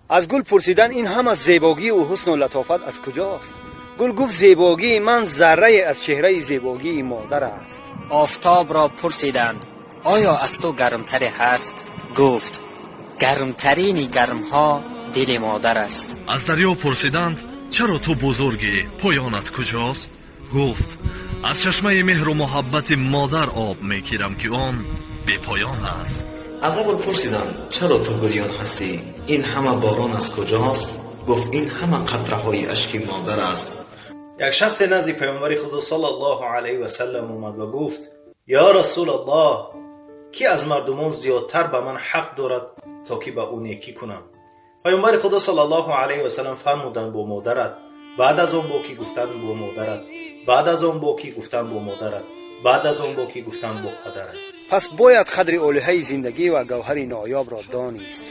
Аз гул пурсиданд, ин ҳама зебогӣ ва ҳусну латофат аз куҷост? Гул гуфт, зебогии ман заррае аз чеҳраи зебогии модар аст. Офтобро пурсиданд, оё аз ту гармтаре ҳаст? Гуфт, гармтарини гармҳо дили модар аст. Аз дарё пурсиданд, чаро ту бузургӣ, поёнат куҷост? Гуфт, аз чашмаи меҳру муҳаббати модар об мегирам, ки он бепоён аст. Аз абр пурсиданд, чаро ту гирён ҳастӣ? Ин ҳама борон аз куҷост? Гуфт, ин ҳама қатраҳои ашки модар аст. Як шахсе назди паёмбари Худо саллаллоҳу алайҳи васаллам омад ва гуфт: ё Расулаллоҳ, кӣ аз мардумон зиёдтар ба ман ҳақ дорад, то ки ба ӯ некӣ кунам? Паёмбари Худо саллаллоҳу алайҳи васаллам фармуданд: бо модарат. Баъд аз он бо кӣ? Гуфтанд: бо модарат. Баъд аз он бо кӣ? Гуфтанд: бо модарат. Баъд аз он бо кӣ? Гуфтанд: бо падарат. Пас бояд қадри олиҳаи зиндагӣ ва гавҳари ноёбро донист.